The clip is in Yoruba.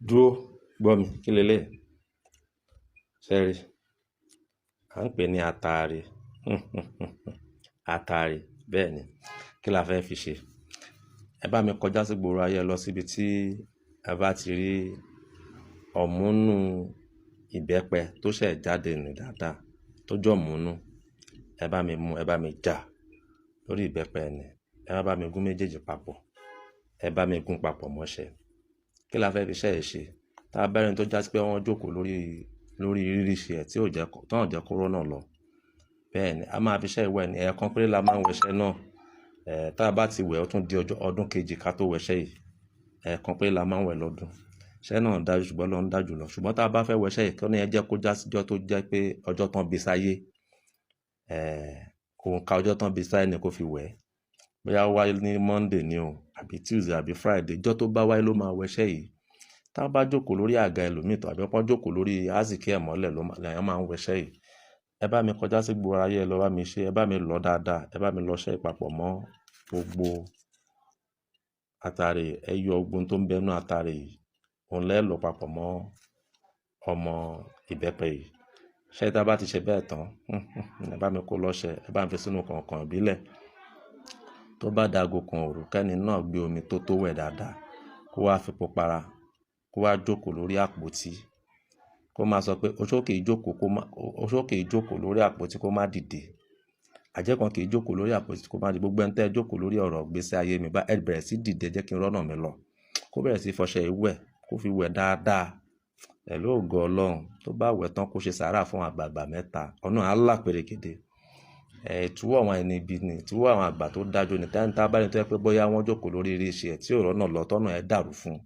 Dúró gbọ́ mi, kí leléyìí? Ṣé ẹ rí? À ń pè ní ataare. Ataare, bẹ́ẹ̀ ni. Kí la fẹ́ fi ṣe? Ẹ bá mi kọjá sí gboro ayé lọ síbi tí ẹ bá ti rí ọ̀múnú ìbẹ́pẹ tó ṣẹ̀ jáde nù dáadáa, tó jẹ́ ọ̀múnú. Ẹ bá mi mú, ẹ bá mi já lórí ìbẹ́pẹ ni. Ẹ wá bá mi gún méjèèjì papọ̀. Ẹ bá mi gún papọ̀ mọ́ṣẹ. Kí la fẹ́ fi iṣẹ́ yìí ṣe? Tá bá rí ẹni tó jásí pé wọ́n jókòó lórí, lórí rírí ṣe ẹ̀ tí ò jẹ́ kó, tán jẹ́ kó rọ́nà lọ. Bẹ́ẹ̀ ni, a máa fi iṣẹ́ yìí wẹ̀ ni. Ẹ̀ẹ̀kan péré la máa ń wẹ iṣẹ́ náà. Tá bá ti wẹ̀, ó tún di ọjọ́ ọdún kejì ká tó wẹ iṣẹ́ yìí. Ẹ̀ẹ̀kan péré la máa ń wẹ̀ lọ́dún. Iṣẹ́ náà dájú ṣùgbọ́n Ọlọ́run dájú lọ. Ṣùgbọ́n tá bá fẹ́ wẹ iṣẹ́ yìí, kí ẹ jẹ́ kó jásí ọjọ́ tó jẹ́ pé ọjọ́ tán bí sáyé. Òǹkà ọjọ́ tán bí sáyé ni kó fi wẹ̀. Bóyá ó wáyé ní Monday ni o, àbí Tuesday, àbí Friday. Ọjọ́ tó bá wáyé ló máa wẹ iṣẹ́ yìí. Tá bá jókòó lórí àga ẹlòmíì tàbí wọ́n jókòó lórí àsíkí ẹ̀ mọ́lẹ̀ ló máa, lèèyàn máa ń wẹ iṣẹ́ yìí. Ẹ bá mi kọjá sí gboro ayé ẹ lọ bá mi ṣe, ẹ bá mi lọ dáadáa, ẹ bá mi lọ iṣẹ́ yìí papọ̀ mọ́ gbogbo ataare. Ẹ yọ gbogbo ohun tó ń bẹ nínú ataare yìí, òun lẹ́ lọ papọ̀ mọ́ ọmọ ìbẹ́pẹ yìí. Ṣé tí a bá ti ṣe bẹ́ẹ̀ tán, ẹ bá mi kó lọ́ṣẹ, ẹ bá mi fi sínú kànkàn ìbílẹ̀. Tó bá dago kan òru, kẹ́ni náà gbé omi tó tó wẹ̀ dáadáa, kó wá fi para, kó wá jókòó lórí àpótí. Kó máa sọ pé oṣó kì í jókòó kó má, oṣó kì í jókòó lórí àpótí kó má dìde. Àjẹ́ kan kì í jókòó lórí àpótí kó má dìde. Gbogbo ẹni tí ẹ jókòó lórí ọ̀rọ̀ ìgbésí ayé mi bá, ẹ bẹ̀rẹ̀ sí dìde jẹ́ kí n rọ́nà mi lọ. Kó bẹ̀rẹ̀ sí fọṣẹ ìwẹ̀, kó fi wẹ̀ dáadáa. Pẹ̀lú ògo Ọlọ́run, tó bá wẹ̀ tán kó ṣe sàárà fún àgbààgbà mẹ́ta. Ọ̀nà á là pèrègede. Ìtúwọ́ àwọn ẹni ibi ni, ìtúwọ́ àwọn àgbà tó dájú ni. Tá bá rí ẹni tó jẹ́ pé bóyá wọ́n jókòó lórí rírí ṣe ẹ̀ tí ò rọ́nà lọ, tọ́nà ẹ dàrú fún un.